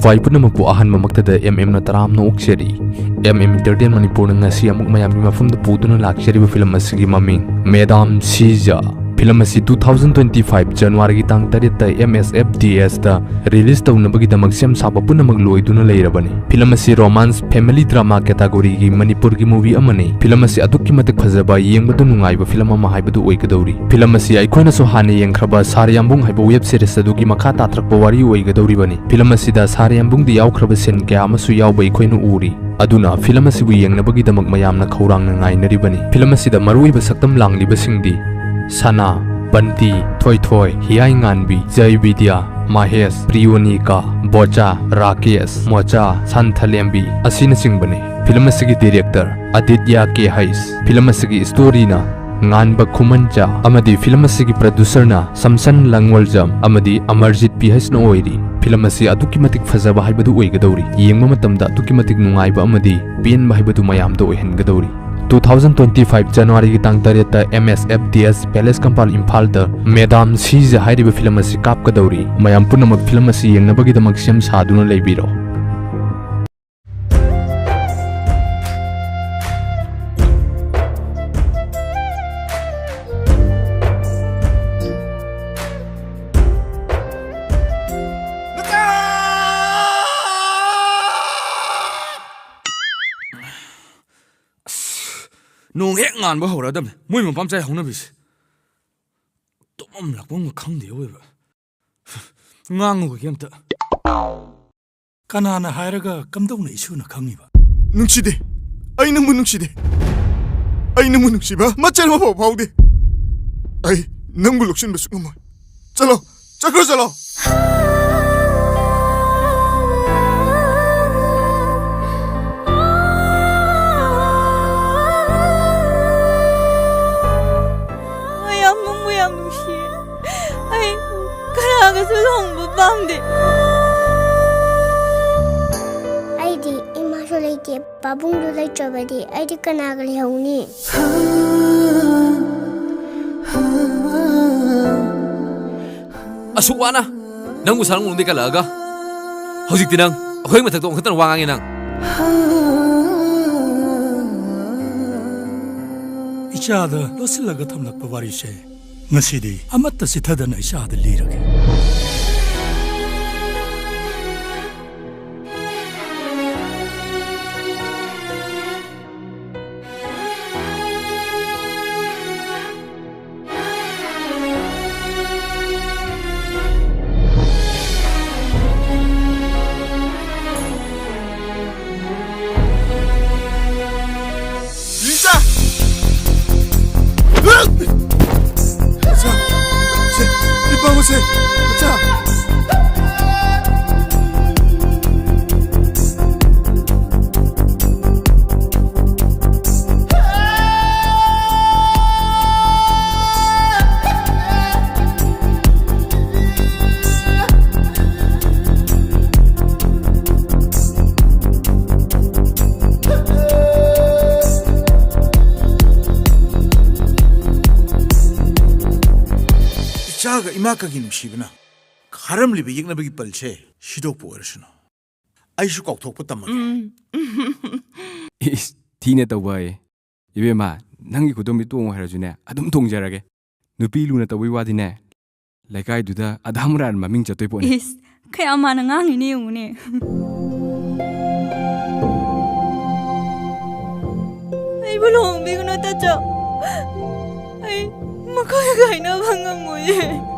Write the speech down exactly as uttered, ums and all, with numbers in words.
ꯄꯥꯏ ꯄꯨꯝꯅꯃꯛꯄꯨ ꯑꯍꯥꯟꯕꯃꯛꯇꯗ M M ꯅ ꯇꯔꯥꯝꯅ ꯑꯣꯛꯆꯔꯤ꯫ M M Entertain ꯃꯅꯤꯄꯨꯔꯅ ꯉꯁꯤ ꯑꯃꯨꯛ ꯃꯌꯥꯝꯒꯤ ꯃꯐꯝꯗ ꯄꯨꯗꯨꯅ ꯂꯥꯛꯆꯔꯤꯕ ꯐꯤꯂꯝ ꯑꯁꯤꯒꯤ ꯃꯃꯤꯡ ꯃꯦꯗꯥꯝ ꯁꯤꯖꯥ꯫ ꯐꯤꯂꯝ ꯑꯁꯤ two thousand twenty five January ꯒꯤ ꯇꯥꯡ ꯇꯔꯦꯠꯇ M S F D S ꯇ release ꯇꯧꯅꯕꯒꯤꯗꯃꯛ ꯁꯦꯝ ꯁꯥꯕ ꯄꯨꯝꯅꯃꯛ ꯂꯣꯏꯗꯨꯅ ꯂꯩꯔꯕꯅꯤ꯫ ꯐꯤꯂꯝ ꯑꯁꯤ romance family drama category ꯒꯤ ꯃꯅꯤꯄꯨꯔꯒꯤ movie ꯑꯃꯅꯤ꯫ ꯐꯤꯂꯝ ꯑꯁꯤ ꯑꯗꯨꯛꯀꯤ ꯃꯇꯤꯛ ꯐꯖꯕ, ꯌꯦꯡꯕꯗ ꯅꯨꯡꯉꯥꯏꯕ ꯐꯤꯂꯝ ꯑꯃ ꯍꯥꯏꯕꯗꯨ ꯑꯣꯏꯒꯗꯧꯔꯤ꯫ ꯐꯤꯂꯝ ꯑꯁꯤ ꯑꯩꯈꯣꯏꯅꯁꯨ ꯍꯥꯟꯅ ꯌꯦꯡꯈ꯭ꯔꯕ ꯁꯥꯔ ꯌꯥꯝꯕꯨꯡ ꯍꯥꯏꯕ web series ꯑꯗꯨꯒꯤ ꯃꯈꯥ ꯇꯥꯊꯔꯛꯄ ꯋꯥꯔꯤ ꯑꯣꯏꯒꯗꯧꯔꯤꯕꯅꯤ꯫ ꯐꯤꯂꯝ ꯑꯁꯤꯗ ꯁꯥꯔ ꯌꯥꯝꯕꯨꯡꯗ ꯌꯥꯎꯈ꯭ꯔꯕ scene ꯀꯌꯥ ꯑꯃꯁꯨ ꯌꯥꯎꯕ ꯑꯩꯈꯣꯏꯅ ꯎꯔꯤ꯫ ꯑꯗꯨꯅ ꯐꯤꯂꯝ ꯑꯁꯤꯕꯨ ꯌꯦꯡꯅꯕꯒꯤꯗꯃꯛ ꯃꯌꯥꯝꯅ ꯈꯧꯔꯥꯡꯅ ꯉꯥꯏꯅꯔꯤꯕꯅꯤ꯫ ꯐꯤꯂꯝ ꯑꯁꯤꯗ ꯃꯔꯨꯑꯣꯏꯕ ꯁꯛꯇꯝ ꯂꯥꯡꯂꯤꯕꯁꯤꯡꯗꯤ ꯁꯅꯥ, ꯕꯟꯇꯤ, ꯊꯣꯏꯊꯣꯏ, ꯍꯤꯌꯥꯏꯉꯥꯟꯕꯤ, ꯖꯩꯕꯤꯗ꯭ꯌꯥ, ꯃꯍꯦꯁ, ꯄ꯭ꯔꯤꯌꯣꯅꯤꯀꯥ, ꯕꯣꯆꯥ, ꯔꯥꯀꯦꯁ, ꯃꯣꯆꯥ, ꯁꯟꯊꯂꯦꯝꯕꯤ ꯑꯁꯤꯅꯆꯤꯡꯕꯅꯤ꯫ ꯐꯤꯂꯝ ꯑꯁꯤꯒꯤ director ꯑꯗꯤꯇ꯭ꯌ ꯀꯦ ꯍꯩꯁ꯫ ꯐꯤꯂꯝ ꯑꯁꯤꯒꯤ story ꯅ ꯉꯥꯟꯕ ꯈꯨꯃꯟꯆꯥ ꯑꯃꯗꯤ ꯐꯤꯂꯝ ꯑꯁꯤꯒꯤ producer ꯅ ꯁꯝꯁꯟ ꯂꯪꯋꯜꯖꯝ ꯑꯃꯗꯤ ꯑꯃꯔꯖꯤꯠ ꯄꯤ ꯍꯩꯁꯅ ꯑꯣꯏꯔꯤ꯫ ꯐꯤꯂꯝ ꯑꯁꯤ ꯑꯗꯨꯛꯀꯤ ꯃꯇꯤꯛ ꯐꯖꯕ ꯍꯥꯏꯕꯗꯨ ꯑꯣꯏꯒꯗꯧꯔꯤ꯫ ꯌꯦꯡꯕ ꯃꯇꯝꯗ ꯑꯗꯨꯛꯀꯤ ꯃꯇꯤꯛ ꯅꯨꯡꯉꯥꯏꯕ ꯑꯃꯗꯤ ꯄꯦꯟꯕ ꯍꯥꯏꯕꯗꯨ ꯃꯌꯥꯝꯗ ꯑꯣꯏꯍꯟꯒꯗꯧꯔꯤ꯫ Two thousand twenty five January ꯒꯤ ꯇꯥꯡ ꯇꯔꯦꯠꯇ M S F D S Palace Compound ꯏꯝꯐꯥꯜꯗ ꯃꯦꯗꯥꯝ ꯁꯤꯖ ꯍꯥꯏꯔꯤꯕ ꯐꯤꯂꯝ ꯑꯁꯤ ꯀꯥꯞꯀꯗꯧꯔꯤ꯫ ꯃꯌꯥꯝ ꯄꯨꯝꯅꯃꯛ ꯐꯤꯂꯝ ꯑꯁꯤ ꯌꯦꯡꯅꯕꯒꯤꯗꯃꯛ ꯁꯦꯝ ꯁꯥꯗꯨꯅ ꯂꯩꯕꯤꯔꯣ꯫ ꯑꯁ, ꯅꯣꯡ ꯍꯦꯛ ꯉꯥꯟꯕ ꯍꯧꯔꯛꯑꯗꯕꯅꯤ ꯃꯣꯏ ꯃꯄꯥ ꯃꯆꯥ ꯍꯧꯅꯕꯤꯁꯦ꯫ ꯇꯨꯝꯐꯝ ꯂꯥꯛꯐꯝꯒ ꯈꯪꯗꯦ ꯑꯣꯏꯕ꯫ ꯉꯥꯡꯉꯨꯈꯤꯒꯦ ꯑꯝꯇ꯫ ꯀꯅꯥꯅ ꯍꯥꯏꯔꯒ ꯀꯝꯗꯧꯅ ꯏꯁꯨꯅ ꯈꯪꯉꯤꯕ? ꯅꯨꯡꯁꯤꯗꯦ꯫ ꯑꯩ ꯅꯪꯕꯨ ꯅꯨꯡꯁꯤꯗꯦ꯫ ꯑꯩ ꯅꯪꯕꯨ ꯅꯨꯡꯁꯤꯕ ꯃꯆꯦꯠ ꯑꯃꯐꯥꯎ ꯐꯥꯎꯗꯦ꯫ ꯑꯩ ꯅꯪꯕꯨ ꯂꯧꯁꯤꯟꯕ ꯁꯨꯛꯉꯝꯃꯣꯏ꯫ ꯆꯠꯂꯣ, ꯆꯠꯈ꯭ꯔꯣ, ꯆꯠꯂꯣ꯫ ꯑꯩ ꯌꯥꯝ ꯅꯨꯡꯕꯨ ꯌꯥꯝ ꯅꯨꯡꯁꯤꯌꯦ꯫ ꯑꯩ ꯀꯅꯥꯒꯁꯨ ꯂꯨꯍꯣꯡꯕ ꯄꯥꯝꯗꯦ꯫ ꯑꯩꯗꯤ ꯏꯃꯥꯁꯨ ꯂꯩꯇꯦ, ꯄꯥꯕꯨꯡꯁꯨ ꯂꯩꯇ꯭ꯔꯕꯗꯤ ꯑꯩꯗꯤ ꯀꯅꯥꯒ ꯂꯩꯍꯧꯅꯤ? ꯑꯁꯨꯛ ꯋꯥꯅ ꯅꯪꯕꯨ ꯁꯥꯔꯪ ꯂꯣꯡꯗꯩ ꯀꯜꯂꯛꯑꯒ ꯍꯧꯖꯤꯛꯇꯤ ꯅꯪ ꯑꯩꯈꯣꯏ ꯃꯊꯛꯇ ꯑꯣꯟꯈꯠꯇꯅ ꯋꯥ ꯉꯥꯡꯉꯦ ꯅꯪ꯫ ꯏꯆꯥꯗ ꯂꯣꯠꯁꯤꯜꯂꯒ ꯊꯝꯂꯛꯄ ꯋꯥꯔꯤꯁꯦ ꯉꯁꯤꯗꯤ ꯑꯃꯠꯇ ꯆꯤꯊꯗꯅ ꯏꯆꯥꯗ ꯂꯤꯔꯒꯦ꯫ ꯂꯤꯆꯥ! ꯁꯦ, ꯁꯦ, ꯂꯤꯄꯥ ꯑꯃ ꯁꯦ, ꯃꯆꯥ! ꯏꯆꯥꯒ ꯏꯃꯥꯀꯒꯤ ꯅꯨꯡꯁꯤꯕꯅ ꯈꯥꯔꯝꯂꯤꯕ ꯌꯦꯛꯅꯕꯒꯤ ꯄꯜꯁꯦ ꯁꯤꯗꯣꯛꯄ ꯑꯣꯏꯔꯁꯅꯨ꯫ ꯑꯩꯁꯨ ꯀꯥꯎꯊꯣꯛꯄ ꯇꯝꯃꯒꯦ꯫ ꯎꯝ꯫ ꯏꯁ, ꯊꯤꯅ ꯇꯧꯕ ꯑꯌꯦ꯫ ꯏꯕꯦꯝꯃ, ꯅꯪꯒꯤ ꯈꯨꯗꯣꯝꯕꯤ ꯇꯣꯡꯉꯣ ꯍꯥꯏꯔꯁꯨꯅꯦ, ꯑꯗꯨꯝ ꯇꯣꯡꯖꯔꯒꯦ꯫ ꯅꯨꯄꯤ ꯂꯨꯅ ꯇꯧꯕꯩ ꯋꯥꯗꯤꯅꯦ, ꯂꯩꯀꯥꯏꯗꯨꯗ ꯑꯙꯥ ꯃꯣꯔꯥꯅ ꯃꯃꯤꯡ ꯆꯠꯇꯣꯏ ꯄꯣꯠꯅꯤ꯫ ꯏꯁ, ꯀꯌꯥꯝ ꯃꯥꯟꯅ ꯉꯥꯡꯉꯤꯅꯦ ꯌꯦꯡꯉꯨꯅꯦ꯫ ꯑꯩꯕꯨ ꯂꯨꯍꯣꯡꯕꯤꯒꯅꯨ, ꯇꯥꯆꯧ꯫ ꯑꯩ ꯃꯈꯣꯏꯒ ꯀꯥꯏꯅꯕ ꯉꯝꯃꯣꯏꯌꯦ꯫